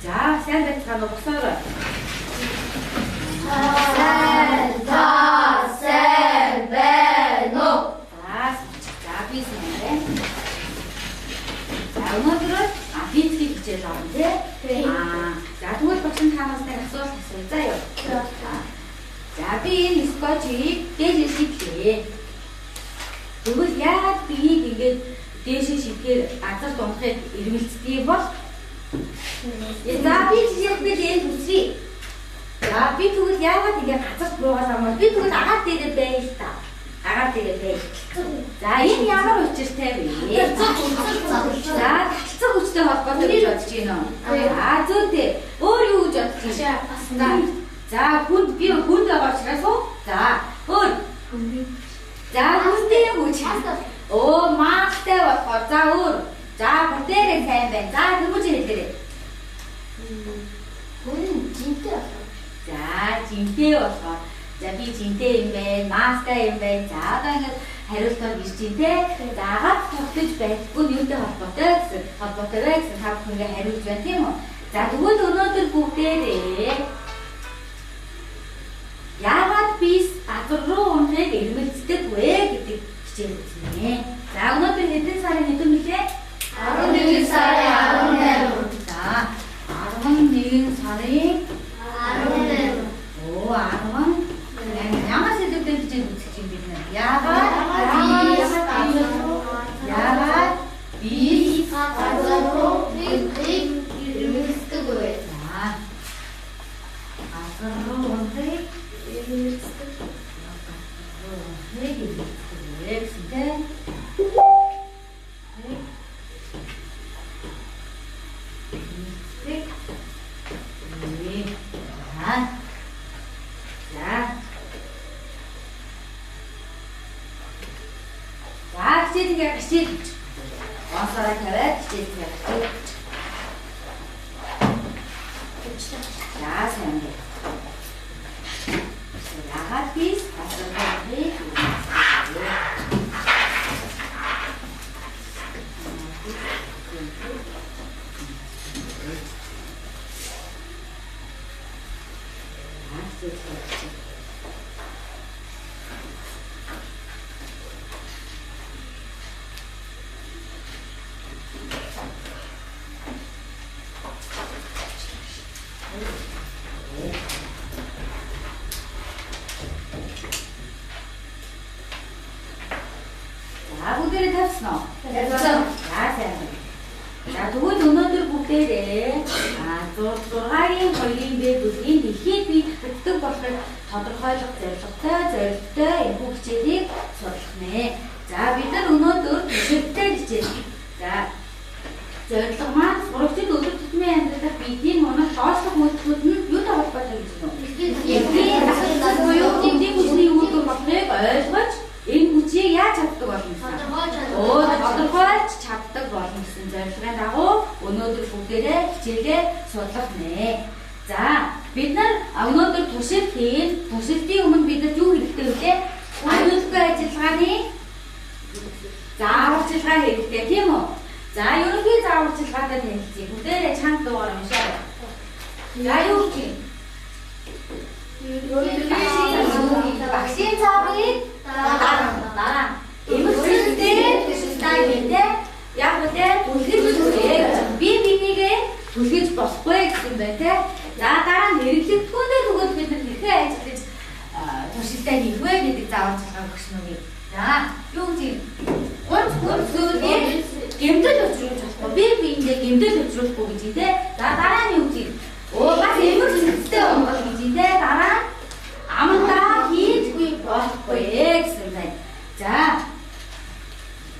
За, сайн байцгаана уу? Босоорой. Сайн та сайн байна уу? За, за би сайн байна. За, өнөөдөр физикийн хичээл орно тий? За тэгвэл багш нь танаас нэг асуулт асууя. За юу? За би энэ скотчийг дээшээ шидлээ. Тэгвэл яагаад биеийг ингээд дээшээ шидэхээр газар дунахыг ирмэлцдэг бол? За би жишээлбэл энэ хүсье. За би тэгвэл яагаад ингээд газарт буугаад байгаа юм бол би тэгвэл агаар дээрээ байл та. Агаар дээрээ байл. За энэ ямар учиртай вэ? За таталцах хүчтэй холбоотой гэж бодож байна уу? За зүйтэй. Өөр юу гэж бодож байна? За хүнд би хүнд байгаа учраас уу? За өөр. За хүндээ хүч. Оо маастай болохоор за өөр. За бүгдээрээ сайн байна. За дөрвөж хэлээрэй. Хүн жинтэй болохоор. За жинтэй болохоор. За би жинтэй юм байна, маастай юм байна. За одоо ингээд хариултаар ирж байна те. За агаад тогтож байдаггүй нь юутай холбоотой гэсэн холбоотой вэ гэсэн та бүхэн ингээд хариулж байна тийм үү? За тэгвэл өнөөдөр бүгдээрээ яагаад бис газар руу унахыг эрмэлздэг вэ гэдэг хичээл үзнэ. За өнөөдөр хэдэн сарын хэдэн билээ? 11 сарын 18. За 11 сарын 18. Оо 10. Ямар сэдвээр хичээл үзэх юм бэ? Яагаад бис газар руу ирмэлцдэг вэ? За газар руу унахыг ирмэлцдэг. вэ гэсэн тэ? Ирмэлцдэг. За. За. За хичээлээ хичээл. Онсороо тавиад хичээлээ хичээл. За сайн байна. Яагаад бис газар руу унахыг ирмэлцдэг вэ? За бүгдээрээ тавьсан уу? Тавьсан. За сайн байна. За тэгвэл өнөөдөр бүгдээрээ 6-гийн 2-ын Б бүлгийн дэлхийд бие татагддаг болохыг тодорхойлох зорилготой зорилттой энэхүү хичээлийг судлах нэ. За бид нар өнөөдөр туршилттай хичээл. За зорилго маань сурагчид өдөр тутмын амьдралд бидний унах доошлох үйлдэлүүд нь юутай холбоотой гэж байна вэ? Дэлхийн таталцал буюу эдийн хүчний үүдэн болохыг ойлгож энэ хүчийг яаж чаддаг болно гэсэн? Тодорхойлж чаддаг болно гэсэн зорилгын дагуу өнөөдөр бүгдээрээ хичээлээ судлах нэ. За бид нар өнөөдөр туршилт хийн. Туршилтын өмнө бид нар юу хэрэгтэй вэ? Аюулгүй ажиллагааны зааварчилгаа хэрэгтэй тийм үү? За ерөнхий зааварчилгаатай танилцъя. Бүгдээрээ чанга дуугаар уншаарай. За юу гэх юм? Багшийн зааврыг дараа. Эмэгтэйчүүдээ туршилтаа хийхдээ яг үлээ түлхэж үзье. Би бинийгээ түлхэж болохгүй гэсэн байна те. За дараа нь хэрэглэгдэхүүнээ өгөөд бид нар хэрхэн ажиллаж туршилтаа хийх вэ гэдэг зааварчилгаа өгч нүг. За юу гэж юм? Гурц гурц зүйлийг гэмтэл учруулж болохгүй. Би биендээ гэмтэл учруулахгүй гэж юм те. За дараа нь юу гэж юм? Оо бас эмэг цэцтэй онгол гэж юм те. Дараа нь амтаа хийжгүй болохгүй гэсэн байна. За.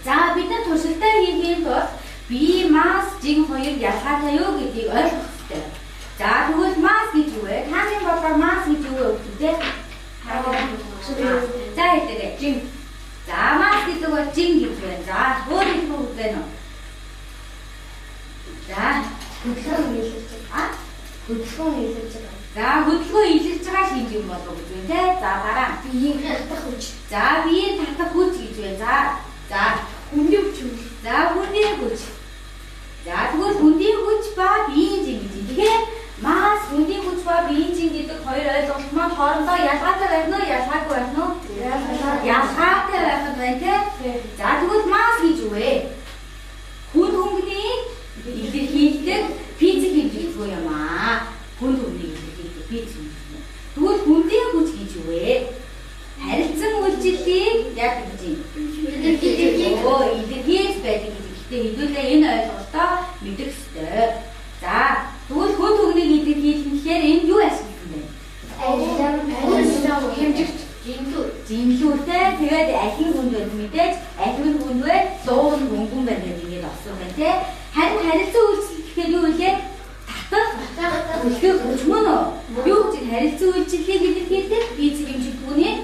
За бид нар туршилтаа хийхийн тулд бие масс жин хоёр ялгаатай юу гэдгийг ойлгох хэрэгтэй. За тэгвэл масс гэж юу вэ? Таны бодлоор масс гэж юу вэ гэдэг? За хэлээрэй. Жин. За масс гэдэг бол жин гэж байна. За өөр хэлэх үг байна уу? За хөдөлгөөн илэрч байгаа. Хөдөлгөөн илэрч байгаа. За хөдөлгөөн илэрч байгаа шинж юм болов гэж байна те. За дараа биеийн татах хүч. За биеийн татах хүч гэж байна. За за хүний хүч. За хүний хүч. За тэгвэл хүний хүч ба биеийн жин гэж. Тэгэхээр хоорондоо ялгаатай байх нь уу, ялгаагүй байх нь уу? Ялгаатай байх нь байна тий. За тэгвэл масс гэж юу вэ? Хүнд хөнгөнийг илэрхийлдэг физик хэмжигдгүй юм аа. Хүнд хөнгөнийг илэрхийлдэг физик хэмжигдгүй. Тэгвэл хүндийн хүч гэж юу вэ? Харилцан үйлчлэлийг яг гэж юм. Илэрхийлж байдаг гэж. Гэхдээ хэдүүлээ энэ ойлголтоо мэдэх ёстой. За тэгвэл хүнд хөнгөнийг илэрхийлнэ гэхээр энд юу ашигласан бэ? Хэмжигч жинлүүтэй. Тэгээд алин хүнд вэ мэдээж алин хүнд вэ лууг нь хөнгөн байна гэдэг ингээд олсон байна тий. Харин харилцан үйлчлэл гэхээр юу вэ? Татах, түлхэх хүч мөн үү? Юу гэж харилцан үйлчлэлийг илэрхийлдэг физик хэмжигдгүүний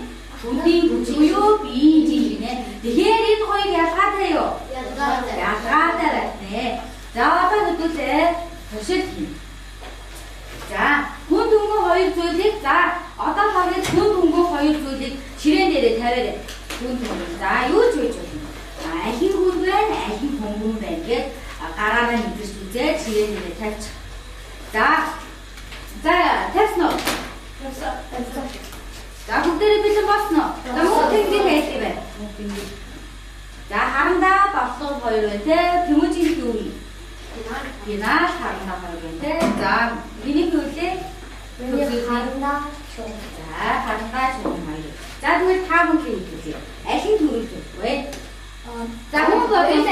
хүндийн хүч буюу BG гинэ. Тэгэхээр энэ хоёр ялгаатай юу? Ялгаатай. Ялгаатай байна. За одоо хэдүүлээ туршилт хийнэ. За хүнд хөнгөн хоёр зүйлийг за одоо хоёрыг хүнд хөнгөн хоёр зүйлийг ширээн дээрээ тавиарай. Хүнд хөнгөн. За юу ч байж болно. Аль нь хүнд байна, аль нь хөнгөн байна гэд гараараа мэдэрч үзээд ширээн дээрээ тавьчих. За за тавьсан уу? Тавьсан. За бүгдээрээ бэлэн болсон уу? За мөн тэнгэр хайлт байна. За харандаа боллого хоёр байна те. Тэмүүжийн юу юм? Финал харандаа хоёр байна те. За миний хөлөө Миний харандаа шугам. За харандаа шугам хоёр. За тэгвэл та бүхэн хэлье. Аль нь төрүүлж өгөх вэ? За хүн бодлоо. Нэг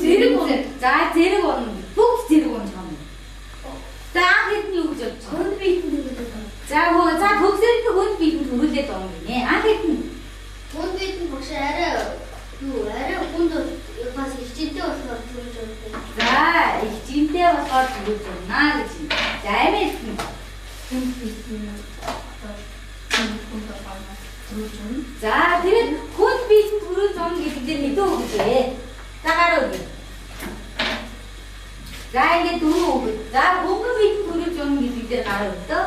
зэрэг унаа. За зэрэг унаа. Бүгд зэрэг унаж байгаа юм. За анх хэд нь юу гэж бодож байна? Хүнд биеийн төрүүлээд байна. За хөө за төгсөрт хүнд биеийн төрүүлээд байгаа юм гинэ. Анх хэд нь хүнд биеийн багш арай юу арай хүнд бас ихчэнтэй болохоор төрүүлж байна. За ихчэнтэй болохоор төрүүлж байна гэж. За амин нь хүнд биеийн хүнд болохоор төрүүлж байна. За тэгээд хүнд биеийн төрүүлж байна гэдэг дээр хэдэн үг вэ? За гараа өгье. За ингээд дөрөв үг. За хөнгөн биеийн төрүүлж байна гэдэг дээр гараа өгдөө.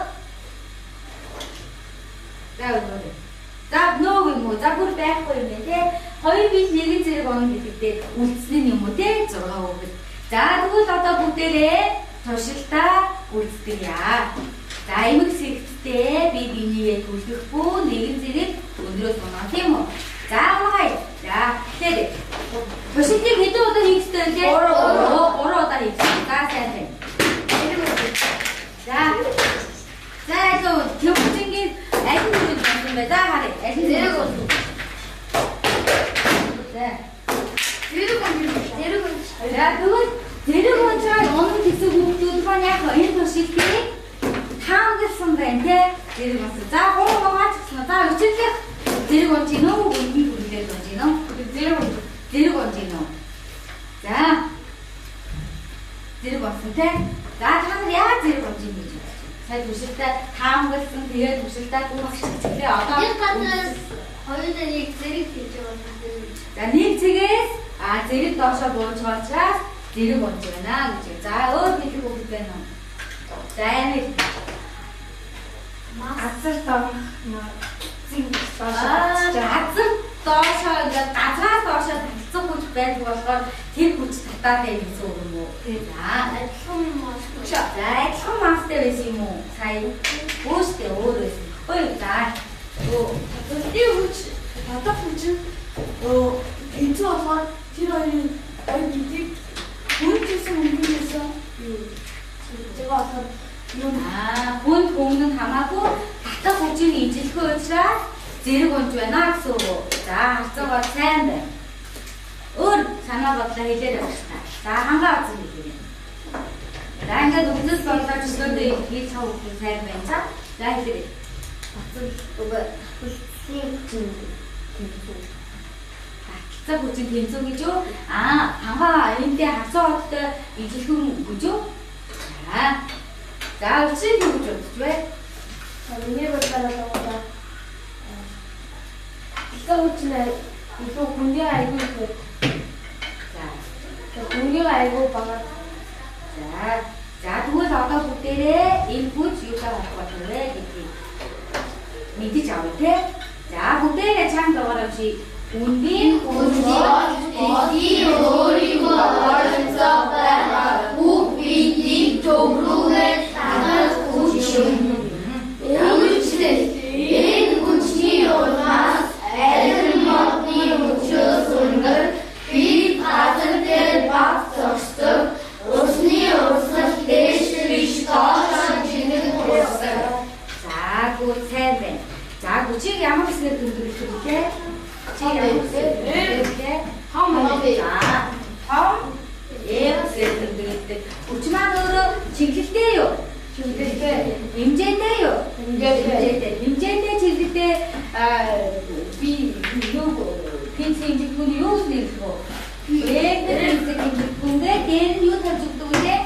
За өгөө. За нөө юм уу? За бүр байхгүй юм байна те. Хоёр бие нэгэн зэрэг онно гэдэг дээр үлдсэн юм уу те? 6 үг. За тэгвэл одоо бүгдээрээ туршилтаа гүйцэтгэе. За эмэг сэгттэй би бинийгээ түлхэхгүй нэгэн зэрэг өндрөөс унаа тийм үү? За унагая. За тэгэхээр туршилтыг хэдэн удаа хийх ёстой вэ? 3 удаа хийх ёстой. За сайн байна. За за илүү төвчөнгийн аль нь төрүүлж болсон бэ? За харъя. Аль нь зэрэг болсон. За. Зэрэг унж. Зэрэг унж. За тэгвэл зэрэг унжаад унан гэсэн хүүхдүүд маань яг энэ туршилтыг таамагласан байна те. Зэрэг унсан. За гурван угаач гэсэн. За өчигдөр зэрэг унж гинөө үгүй хүргэлээд унж гинөө. Зэрэг унж. Зэрэг унж гинөө. За. Зэрэг унсан те. За та нар яаж зэрэг унж гин гэж бодож байна? Сая туршилтаа таамагласан тэгээд туршилтаа гүйцэтгэх. Одоо нэг газраас хоёулаа нэг зэрэг хийж байгаа юм. За нэг цэгээс зэрэг доошоо бууж байгаа учраас зэрэг унж байна гэж. За өөр хэлэх үг байна уу? За амир. Газар доорх зин доошоо газар доошоо ингээд газраас доошоо таталцах хүч байдаг болохоор тэр хүч татаад байх гэсэн үг юм уу? За адилхан маск. За адилхан масктай байсан юм уу? Сая өөртөө өөр байсан. Ой за. Таталтын хүч татах хүч нь тэнцүү болохоор тэр хоёрын хоёр гэдгийг хүнд гэсэн хөнгөнөөс юу байгаа болохоор юу хүнд хөнгөн нь хамаагүй татах хүчийг ижилхэн учраас зэрэг унж байна гэсэн үг. За харцаагаа сайн байна. Өөр санаа бодлоо хэлээрэй багш та. За хангаа үзэн хэлээрэй. За ингээд өгнөс бодлоо чөлөөдөө илэрхийлж чав хөх сайн байна. За за хэлээрэй. Таталцсан хүчин тэнцүү. Таталцах хүчин тэнцүү гэж юу? Хангаа энэтэй харцаа хоттой ижилхэн гэж юу? За. За учрыг юу гэж бодож вэ? Миний бодлоор бол таталцах хүч нь илүү хүнний айгүй их байдаг. За. Хүнний айгүй бага. За. За тэгвэл одоо бүгдээрээ энэ хүч юутай холбоотой вэ гэдгийг мэдэж авъя те. За бүгдээрээ чанга дугаараа чи үндийн хүч эдийн өөрийгөө оролцоо байгаа бүх биеийг төвлөрүүлэх татах хүч юм. Хүч маань өөрөө чиглэлтэй юу? Чиглэлтэй. Хэмжээтэй юу? Хэмжээтэй. Хэмжээтэй чиглэлтэй би юу физик хэмжигдэхүүн юу гэж нэрлэх вэ? Вектор физик хэмжигдэхүүнгээ дээр нь юу тавьж өгдөг вэ?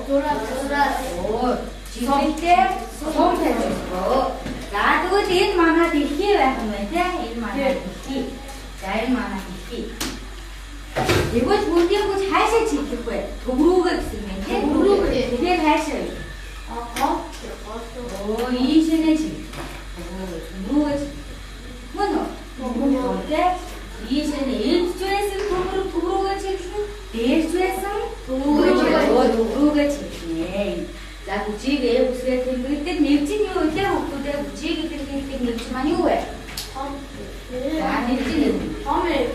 Зураг. Оо, чиглэлтэй сум тавьж өгдөг. За тэгвэл энэ манай дэлхий байх юм байна тийм? Энэ манай дэлхий. За энэ манай дэлхий. Тэгвэл хөндийн хүч хаашаа чиглэх вэ? Төв рүүгээ гэсэн юм тийм? Төв рүүгээ. Тэгэхээр хаашаа вэ? Оо, ийшээ чиглэх. Төв рүүгээ чиглэх. Мөн үү? Мөн үү? Ийшээ энд ч байсан төв рүүгээ чиглэн, дээр ч байсан төв рүүгээ чиглэнэ. За хүчийг ээ үсгээр тэмдэглэдэг нэвж нь юу вэ? Хүүхдүүдээ хүчийг илэрхийлдэг нэвж маань юу вэ? За нэвж нь юу? Том ээ.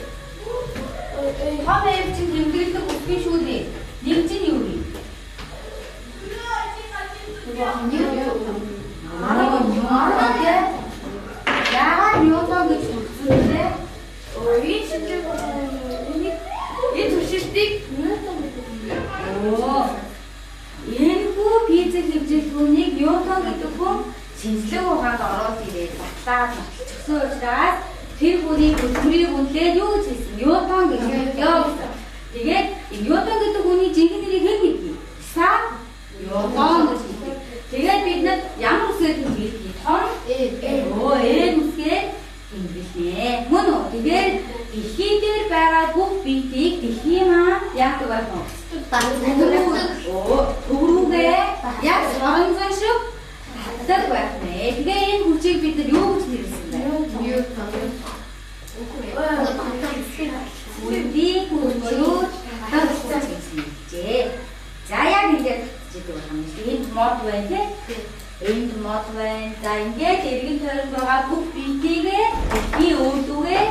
Том ээ чинь тэмдэглэдэг үсгийн шүү дээ. Нэвж нь юу вэ? Яагаад ньютон гэж хэлсэн бэ? Энэ шилжих энэ туршилтыг ньютон гэдэг. Оо. Энэхүү физик хэмжээлтгүүнийг Ньютон гэдэг хүн шинжлэх ухаанд оруулж ирээд батлаад баталчихсан учраас тэр хүний хөдөлмөрийг үнэлээд юу гэж хэлсэн? Ньютон гэж хэллээ гэсэн. Тэгээд Ньютон гэдэг хүний жинхэнэ нэрийг хэн мэднэ? Исаак Ньютон гэж хэлдэг. Тэгээд бид нар ямар үсгээр тэмдэглэдэг? Том Оо, N үсгээр тэмдэглэнэ. Мөн үү? Тэгээд дэлхий дээр байгаа бүх биетийг дэлхий маань яадаг байх вэ? Оо, төв рүүгээ яг соронзон шиг татдаг байх нэ. Тэгээ энэ хүчийг бид нар юу гэж нэрлэсэн бэ? Ньютон. Хөндийн хүч буюу татах хүч гэж нэрлэжээ. За яг ингэж татчихдаг байх юм шиг. Энд мод байна тий? Энд мод байна. За ингээд эргэн тойронд байгаа бүх биетийгээ дэлхийн өвдүүгээ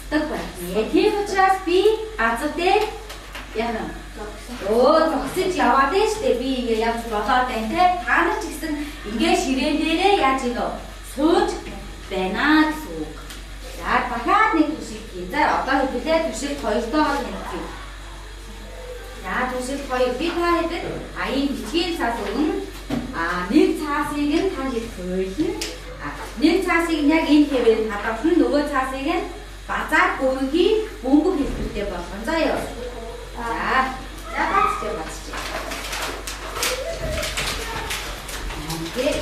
татдаг байх нэ. Тийм учраас би газар дээр яах вэ? Оо, зогсож яваад байна шүү дээ. Би ингээ явж болоод байна те. Та нар ч гэсэн ингээ ширээн дээрээ яаж ийм сууж байна гэсэн үг. За дахиад нэг туршилт хий. За одоо хэдүүлээ туршилт 2-тоогоор хянах. За туршилт 2 би та хэдэд ийм бичгийн цаас өгнө. Нэг цаасыг нь та хэд хуйлна. Нэг цаасыг нь яг энэ хэвээр хадгална. Нөгөө цаасыг нь базаар бөмбөгийн бөмбөг хэлбэртэй болгоно. За юу. За, за бацчих бацчих. Ингээд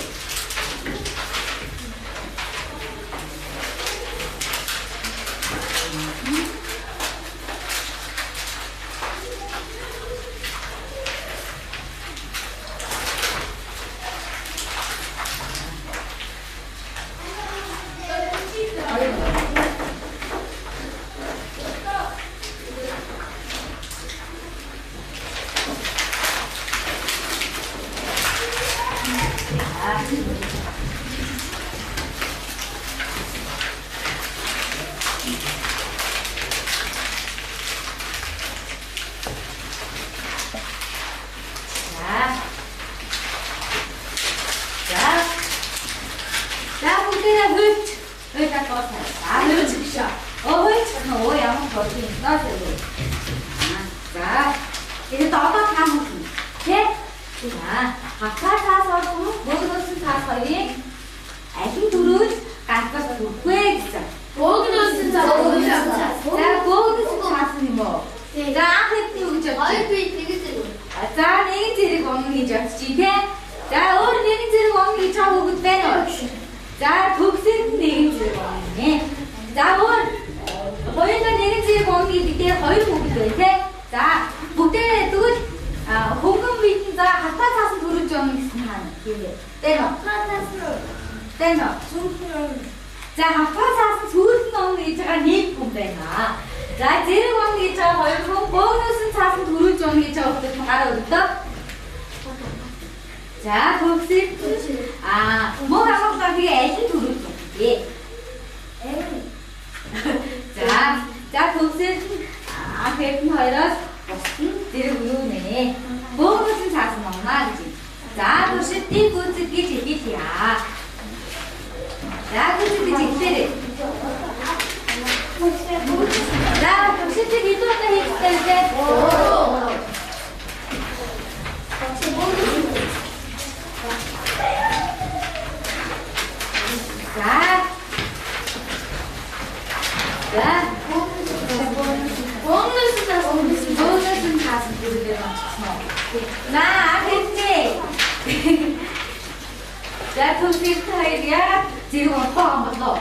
За түлхэр хоёр яагаад зэрэг унахгүй юм болоо?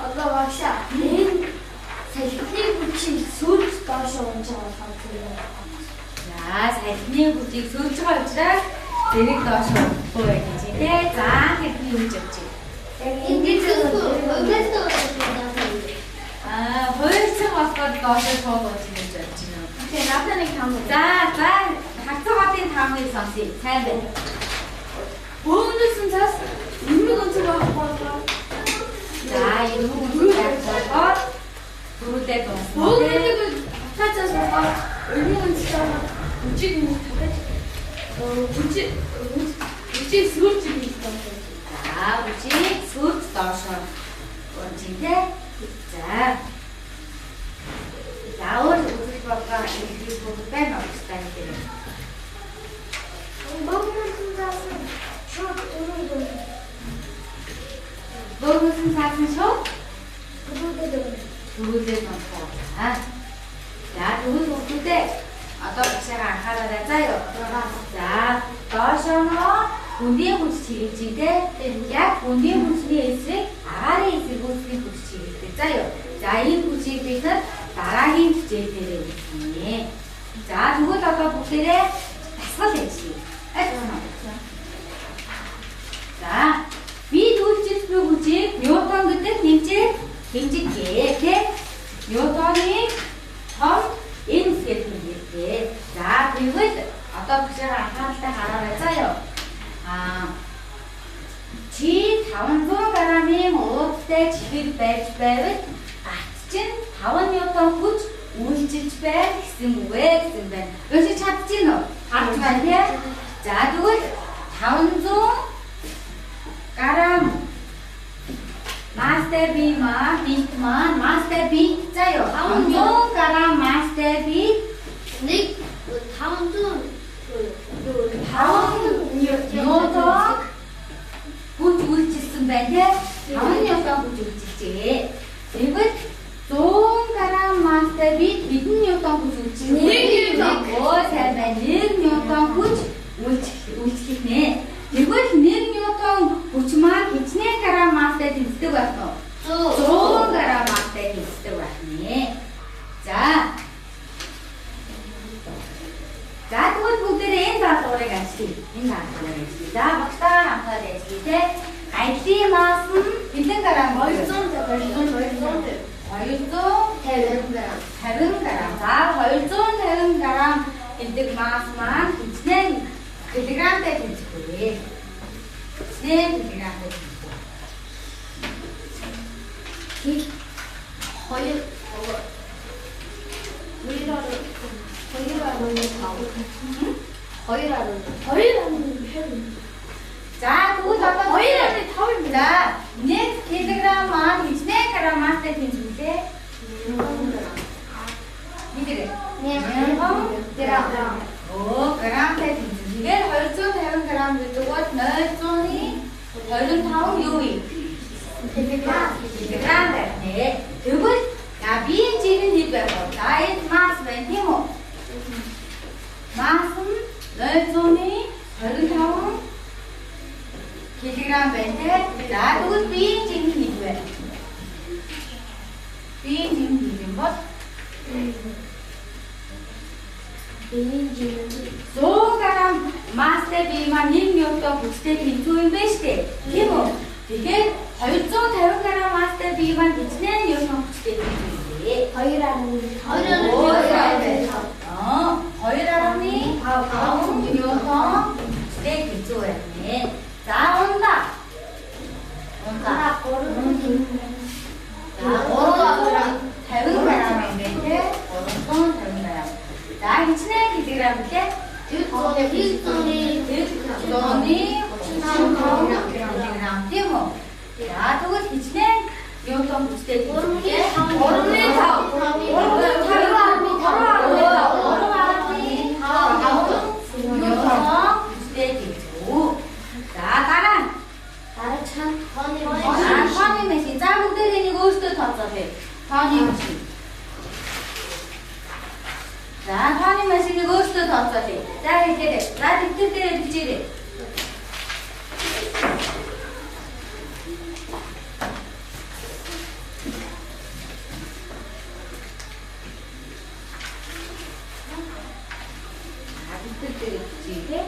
Одоо багшаа энэ салхины хүчийг сөрж доош унж байгаа болохоор зэрэг унахгүй. За салхины хүчийг сөрж байгаа учраас зэрэг доош унахгүй байх гэж тий. За тэрний юу гэж бодчих. Ингэж Аа, хуульцсан болохоор доош шууд унж гэж бодож байна. Тэгээ надад нэг там. За, за хагцаа хотын таамыг сонсъё. Сайн байна. Бөөгнөсөн цаас эмэг өнцөг байхгүй болохоор За, эмэг өнцөг болохоор дөрүлээ дуусна. Бөөгнөлийг хатаа цаас болохоор эмэг өнцөг хүчийг нэг татаж хүчийг сөрж ирэх юм. За, хүчийг сөрж доошоо унж тий. За. За, өөр үзэл бодлоо илэрхийлэх бүх байна уу гэдэг. Бөөгнөсөн цаас шууд дөрөв. Бөөгнөсөн цаас нь шууд дөрөв. Дөрүлээ дуусна. За, тэгвэл хүүхдүүдээ одоо багшаагаа анхаараарай заа юу. За, доошооноо гүндийн хүч чиглэж дээ. Яг гүндийн хүчний эсрэг агаарын эсэргүүцлийн хүч чиглэдэг. За юу. За, энэ хүчийг бид нар дараагийн хичээл дээрээ үзнэ. За, тэгвэл одоо бүгдээрээ дасгал ажиллая. Ойлгоно уу? За, бид үйлчилж буй хүчийг ньютон гэдэг нэмжээр хэмжигдээ, тэ? Ньютоны том N гэхээр хэмжигдээ. За, тэгвэл одоо багшаагаа анхааралтай хараарай заа юу. Аа, чи 500 грамын уудтай чихэр барьж байвал гат чинь 5 ньютон хүч үйлчилж байна гэсэн үг ээ гэсэн байна. Уншиж чадчих нь уу? Харж байна тий? За, тэгвэл 500 грамм мастай би маа бит маань мастай би за юу 500 грамм мастай би нэг 500 5 ньютон хүч үйлчилсэн байна тий? 5 ньютон хүч үйлчилжээ. Тэгвэл 100 грамм мастай би хэдэн ньютон хүч үйлчилсэн? 1 ньютон. Оо сайн байна. 1 ньютон хүч үйлчлэх нэ. Тэгвэл 1 ньютон хүч маань хичнээн грамм масстай тэнцдэг байх нь 100 грамм масстай тэнцдэг байх нэ. За. За тэгвэл бүгдээрээ энэ даалгаврыг ажиллая. Энэ даалгаврыг ажиллая. За багштайгаа хамтаад ажиллая те. Ажлын масс нь хэдэн грамм? 250 250 50 грамм. За 250 грамм гэдэг масс маань хичнээн килограммтай тэнцэх вэ? Хичнээн килограммтай тэнцэх вэ? 2 2.5 2.2 За тэгвэл одоо 2.5 юм. За 1 килограмм маань хичнээн грамм масстай тэнцэх вэ? Мэдэрэй. 1000 грамм. Оо, грамтай тэнцэх. Тэгэхээр 250 грамм гэдэг бол 0.25 юу вэ? Килограмм. Килограмм байх нэ. Тэгвэл за биеийн жиг нь хэд байх вэ? За энэ масс байна тийм үү? Масс нь 0.25 килограмм байна те. За тэгвэл биеийн жиг нь хэд вэ? Биеийн жиг нь хэд юм бол Биеийн жиг 100 грамм масстай бие маань 1 ньютон хүчтэй тэнцүү юм байна шүү дээ. Тийм үү? Тэгэхээр 250 грамм масстай бие маань хичнээн ньютон хүчтэй тэнцүү юм бэ? 2.5 2.5 ньютон хүчтэй тэнцүү байна нэ. За унда. Унда. За 350 грамм юм байна те. 350 грамм. За хичнээн килограмм лээ? 135 килограмм тийм үү? За тэгвэл хичнээн ньютон хүчтэй тэнцүү вэ? 3.5 3.5 ньютон хүчтэй тэнцүү. За дараа нь тооны машин. За бүгдээрээ нэг өөртөө тооцоолъё. Тооны машин. За тооны машиныг өөртөө тооцоолъё. За хэлээрэй. За дэвтэр дээрээ бичээрэй. дэвтэр дээр бичье тий.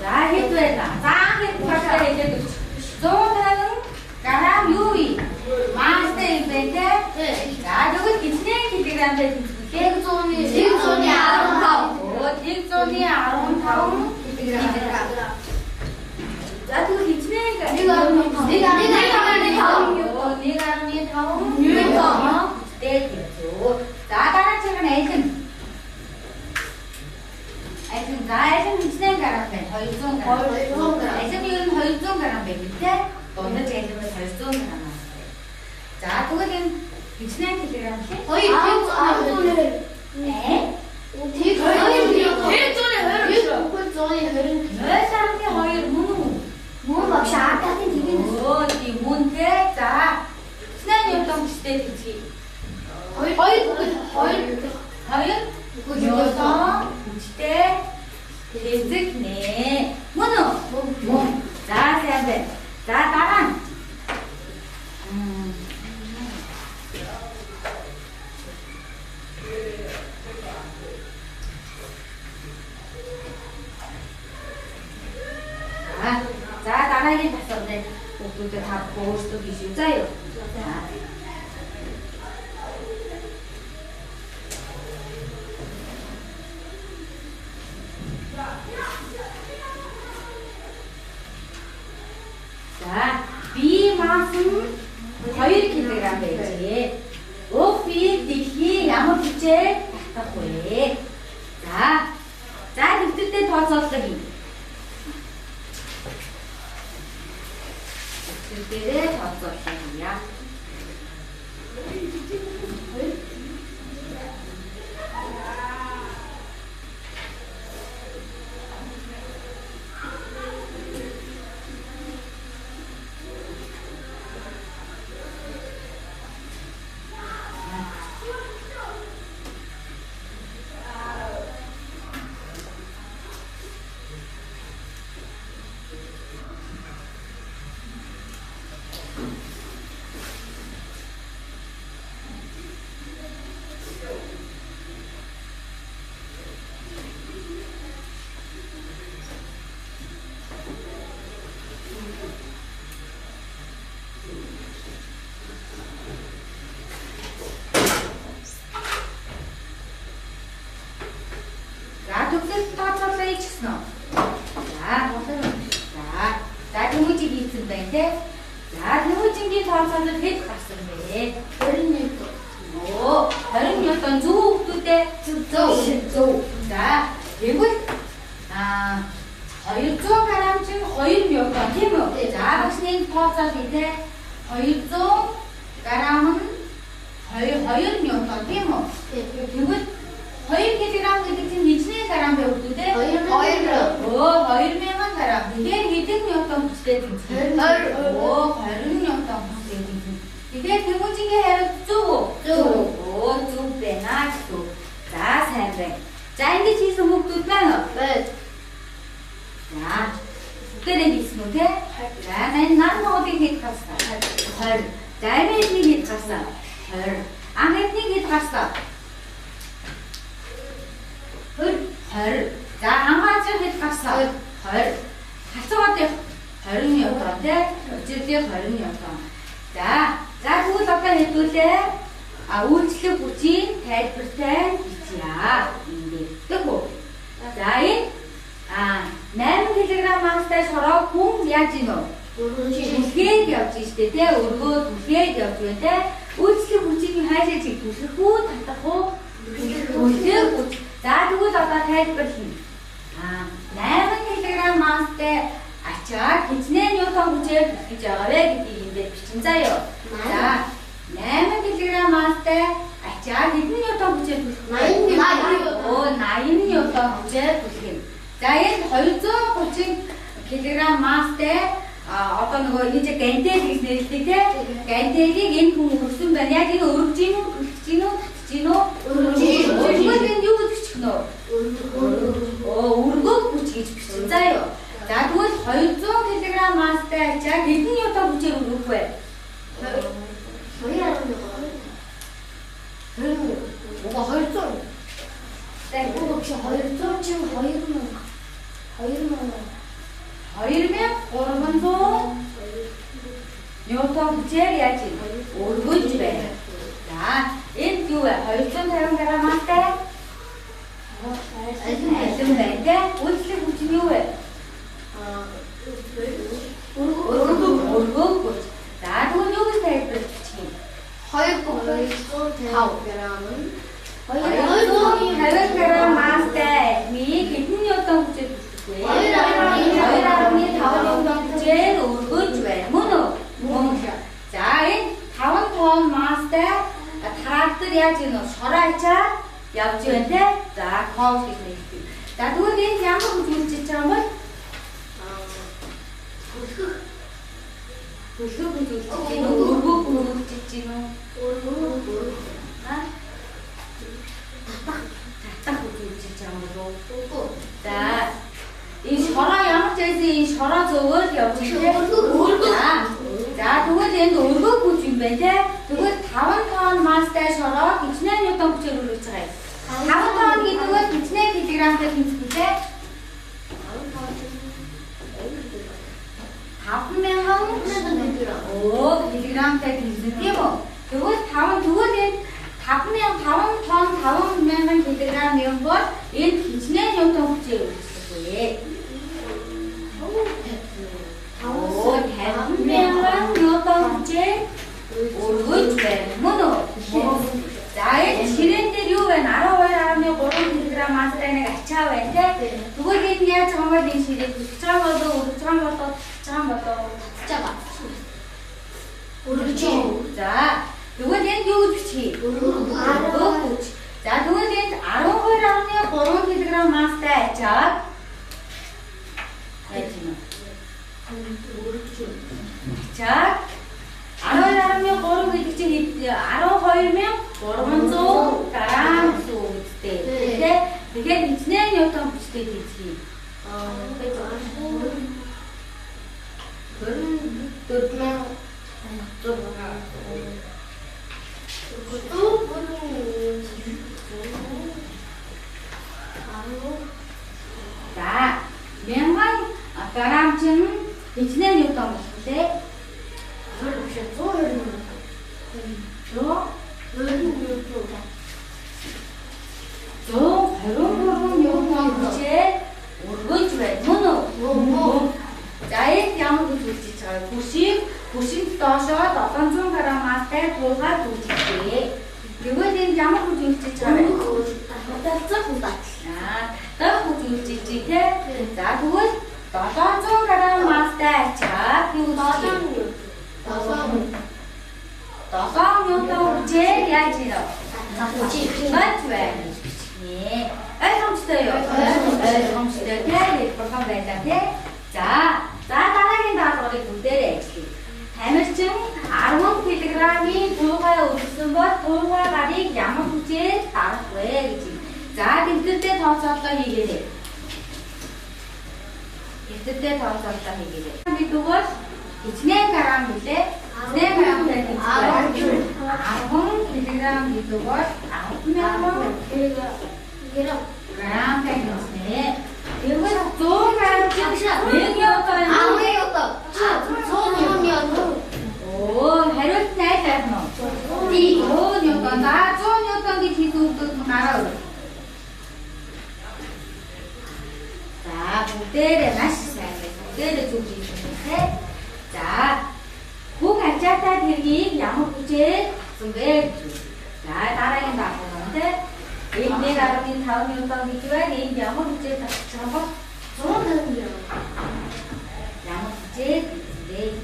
За хэд байна? За хэд багтаа хэлээд өгч. 150 грамм юу вэ? Маастай юм байна те. За тэгвэл хичнээн килограмтай тэнцвүүлээ. 115. Оо 115 килограмм. За тэгвэл хичнээн 1.5 1.5 ньютон хүчтэй тэнцүү. За дараачих нь аль нь? Аль нь? За аль нь хичнээн грамм байна? 200 грамм. 200 грамм. Аль нь ер нь 200 грамм байх те? Дундаж аль нь 200 грамм. За тэгвэл энэ хичнээн килограмм лээ? 2 Э? 120. 0.2 мөн үү? Мөн багш аатын тэгэн. Өө тийм мөн те. За хичнээн ньютон хүчтэй тэнцвэ. 2 2 ньютон хүчтэй тэнцэх нэ. Мөн үү? Мөн. За сайн байна. За дараа нь. За дараагийн асуултыг хүүхдүүдэд та бүхэн өөрсдөө хийшүү заа юу. За би масс нь 2 кг байжээ. Уг би дэлхийн ямар хүчээр татах вэ? За за дэвтэрдээ тооцоолоо хий. Дэвтэрдээ тооцоолоо хийе. За төгсөлт тооцоолоо хийчихсэн үү? За за Тэмүүжиг хийсэн байна те. За Тэмүүжингийн тооцоолол хэд гарсан бэ? 20. Оо 20 ньютон зөв хүүхдүүдээ? Зөв. За тэгвэл 200 грамм чинь 2 ньютон тийм үү? За багш нэг тооцоол хий те. 200 грамм нь 2 ньютон тийм үү? Тэгвэл 2 кг гэдэг чинь хичнээн грамм бэ хүүхдүүдээ? 2000. Өө 2000 грамм. Тэгэхээр хэдэн ньютон хүчтэй тэнцвэ? 20. Өө 20 ньютон хүчтэй тэнцвэ. Тэгэхээр Тэмүүжингийн хариулт зөв үү? Зөв. Өө зөв байна гэсэн. За сайн байна. За ингэж хийсэн хүүхдүүд байна уу? Байна. За бүгдээрээ хийсэн үү те? За энэ нар моголыг хэд гарсан? 20. За энэ эднийг хэд гарсан? 20. Ан эднийг хэд гарсан? 20. 20. За хамгаалж хэд гарсан? 20. Хацгаадыг 20 ньютон те? Учирлыг 20 ньютон. За за тэгвэл одоо хэдүүлээ. А үйлчлэх хүчийн тайлбартай бичье. Ингээд тэг үү? За энэ 8 кг масстай шороо хүн яаж ийн вэ? Түлхээд явж штэ те? Өргөө түлхээд явж байна те? Үйлчлэх хүчийг хаашаа чиг түлхэх үү, татах уу? Түлхэх хүч. За тэгвэл одоо тайлбарлана. 8 кг масстай ачаар хичнээн ньютон хүчээр түлхэж байгаа вэ гэдгийг энд бичин заяа. За 8 кг масстай ачаар хэдэн ньютон хүчээр түлхэх вэ? 80. Оо 80 ньютон хүчээр түлхэх юм. За энэ 230 кг масстай одоо нөгөө энэ чинь гантел гэж нэрлэдэг те? Гантелийг энэ хүн өргөсөн байна. Яг энэ өргөж гин үү, түлхэж гин үү, татж гин үү? Өргөж гин. Тэгвэл энэ юу гэж бичих нөө? Масстай. Үгүй 200 2300 ньютон хүчээр яаж өргөж байна. За, энд юу вэ? 250 грамм масстай алим байна те. Үйлчлэх хүч нь юу вэ? Өргөх хүч. За, тэгвэл юу гэж тайлбарлаж бичих юм? 2.5 грамм. 250 грамм масстай алимыг хэдэн ньютон хүчээр өргөх вэ? 2.5 ньютон хүчээр өргөж байна. Мөн үү? Мөн. За, энэ 5 тонн масстай трактор яаж юм бэ? Шороо ачаа явж байна те. За, ковш гэж нэрлэдэг. За, тэгвэл энэ ямар хүч үйлчилж байгаа юм бол? Хөлхөх хүч үйлчилж байна уу? Өргөх хүч үйлчилж байна уу? Өргөх. Татах хүч үйлчилж байгаа юм болов уу? Үгүй. За, энэ шороо ямар ч байсан энэ шороо зөөгөл явж байна. Өргөх. За, тэгвэл энд өргөх хүч юм байна те. Тэгвэл 5 тонн масстай шороо хичнээн ньютон хүчээр өргөж байгаа юм. 5 тонн гэдэг нь хичнээн килограммтай тэнцвэ те. 5000 килограммтай тэнцвэ тийм үү? Тэгвэл 5 тэгвэл энэ 5000 5 тонн 5000 килограмм юм бол энд хичнээн ньютон хүчээр өргөжлөх вэ? 50000 ньютон хүчээр өргөж байна. Мөн үү? За, энэ ширээн дээр юу байна? 12.3 кг масстай нэг ачаа байна те. Тэгвэл энэ яаж байгаа юм бол энэ ширээг өргөж байгаа болов уу? Өргөж байгаа болов уу? Татж байгаа болов уу? Татж байгаа. Өргөж. За, тэгвэл энд юу гэж бичих юм? Өргөх хүч. За, тэгвэл энд 12.3 кг масстай ачааг яаж юм бэ? Ачааг 12.3 гэдэг чинь 12300 грамм гэсэн үг үстэй. Тэгэхээр тэгэхээр хичнээн ньютон хүчтэй тэнцэх юм? 24600. За, 1000 грамм чинь хичнээн ньютон болох вэ? 123 ньютон хүчээр өргөж байна. Мөн үү? Мөн. За, энд ямар хүч үйлчилж байгаа вэ? Хүшийг хүшинд доошоо 700 грамм масстай туугаад үйлчилжээ. Тэгвэл энд ямар хүч үйлчилж байгаа вэ? Таталцах хүч. Татах хүч үйлчилж байна те. За, тэгвэл 700 грамм масстай ачааг юу гэж 7 ньютон хүчээр яаж юм бэ? Татаж байна гэж бичнэ. Ойлгомжтой юу? Ойлгомжтой те. Бурхан байлаа те. За, дараагийн даалгаврыг бүгдээрээ ажиллая. Тамирчин 10 кг-ийн туугай өргөсөн бол туугай гарыг ямар хүчээр дарах вэ гэж. За, дэвтэрдээ тооцоололоо хийгээрэй. Дэвтэрдээ тооцоололоо хийгээрэй. Гэдэг бол хичнээн грамм билээ? Хичнээн граммтай тэнцвэ. 10 кг гэдэг бол 10,000 граммтай тэнцнэ. Тэгвэл 100 грамм чинь 1 ньютон юм. 10 ньютон. 100 ньютон. Хариулт нь аль байх нь вэ? 100 ньютон. За, 100 ньютон гэж хэлсэн хүмүүс гараа өргө. За, бүгдээрээ маш сайн байна. Бүгдээрээ зөв хийсэн те. За, бүх ачаатай тэргийг ямар хүчээр татсан бэ гэж. За, дараагийн даалгавар те. Энд 1.5 ньютон гэж байна. Энд ямар хүчээр татчих юм бол 150 грамм. Ямар хүчээр татсан бэ гэж.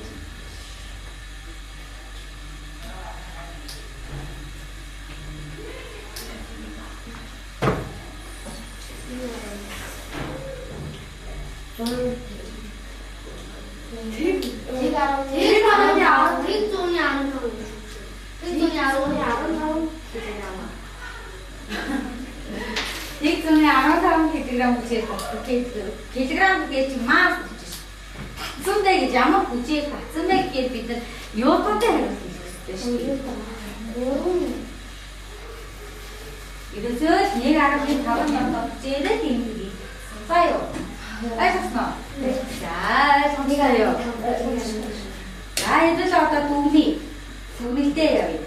Нэг 115 кг хүчээр татдаг. Килограмм гэж масс гэж байна. Татсан бэ гэж ямар хүчээр татсан бэ гэхээр бид нар ньютонтой хариулт хэлэх хэрэгтэй шүү дээ. Ерөөсөө л 1.5 ньютон хүчээр л тэмдэг. За юу? Ойлгосноо? За, ойлгосноо юу? За, хэдүүл одоо дүгнэе. Дүгнэлтээ явъя.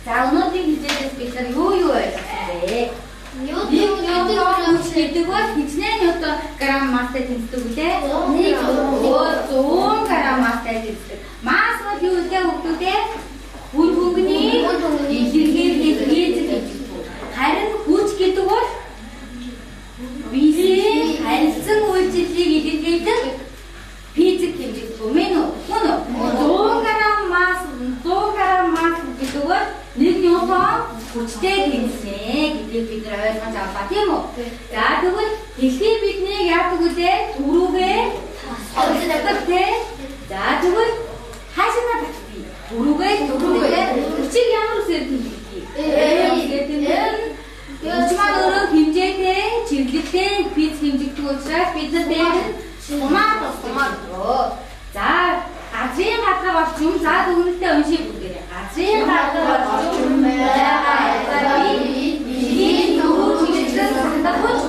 За, өнөөдрийн хичээлээс бид нар юу юу ойлгосон бэ? Ньютон хүч гэдэг бол хичнээн ньютон грамм масстай тэнцдэг үлээ? 100 грамм масстай тэнцдэг. Масс бол юу вэ хүүхдүүдээ? Үн хөнгөний илэрхийлэл физик хэмжигддэг. Харин хүч гэдэг бол биесийн харилцан үйлчлэлийг илэрхийлэх физик хэмжигддэг. Мөн үү? Мөн үү? 100 грамм масс, 100 грамм масс гэдэг бол 1 ньютон хүчтэй тэнцнэ гэдгийг бид нар ойлгож авлаа, тийм үү? За, тэгвэл дэлхий биднийг яадаг вүлээ? Түрүүгээ татдаг тий. За, тэгвэл хаашаа татдгийг? Түрүүгээ түрүүгээ хүчийг ямар үсээр тэмдэглэдэг? Үсээр тэмдэглэн. Хүч маань өөрөө хэмжээтэй, чиглэлтэй физик хэмжигддэг учраас бид нар дээр нь хумаа тусмаар. За, газрын гадрах орчим, за дүгнэлтээ уншия бүгдээрээ. Газрын гадрах орчим байгаа дэлхийн дөрвөн чиглэлээс сандах хүч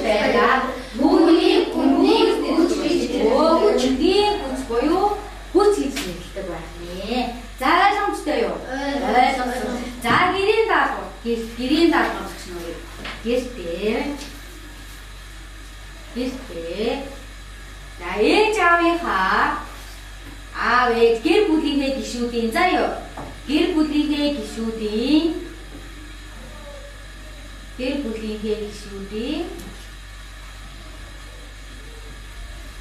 байгаа. Түүний хүнний хүч гэж хүчний хүч буюу хүч гэж нэрлэдэг байна. За, ойлгомжтой юу? Ойлгомжтой. За, гэрийн даалгавар. Гэрийн даалгавар гэж нүг. Гэр дээр. Гэр дээр. За, ээж аавынхаа аав ээж гэр бүлийнхээ гишүүдийн за юу? Гэр бүлийнхээ гишүүдийн гэр бүлийнхээ гишүүдийн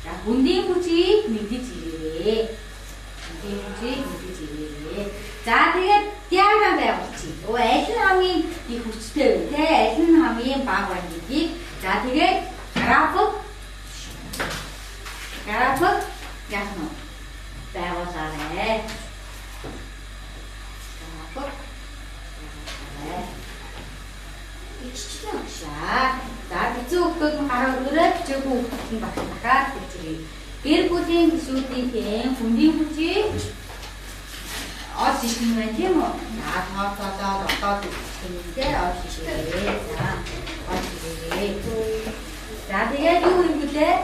за хүндийн хүчийг мэдэж ирээрээ. Хүндийн хүчийг мэдэж ирээрээ. За, тэгээд диаграм байгуулчих. Аль нь хамгийн их хүчтэй вэ? Тэ аль нь хамгийн бага вэ гэдгийг. За, тэгээд график яах нь байгуулаарай. График байгуулаарай. Биччихлээ. За, хэцүү хүмүүс нь гараа өрөөрэй, бичээгүй хүмүүс нь багш дахиад бичээрэй. Гэр бүлийн гишүүдийн хүндийн хүчийг олж ирэх юм байна, тийм үү? За, тооцоолоод одоо бичих юм те, олж ирээрэй. За, олж ирээрэй. За, тэгээд юу юм бэлээ?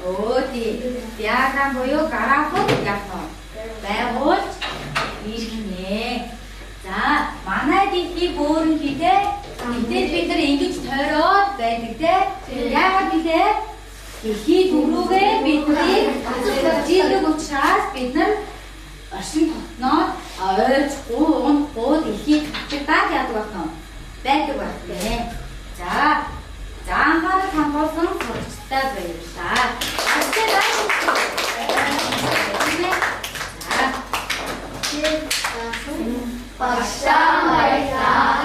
Өө тий. Диаграм буюу график яах вэ? Байгуулж ирэх нэ. За, манай дэлхий бөөрөнхий те. Гэтэл бид нар ингэж тойроод байдаг те. Яагаад билээ? Дэлхий дөрөвөө биднийг татдаг учраас бид нар оршин тогтноод ойжгүй, унахгүй дэлхий татдаг яадаг байх нь байдаг байх нэ. За, за анхаарал хандуулсан сурагчдаа баярлалаа. Багшаа баярлалаа.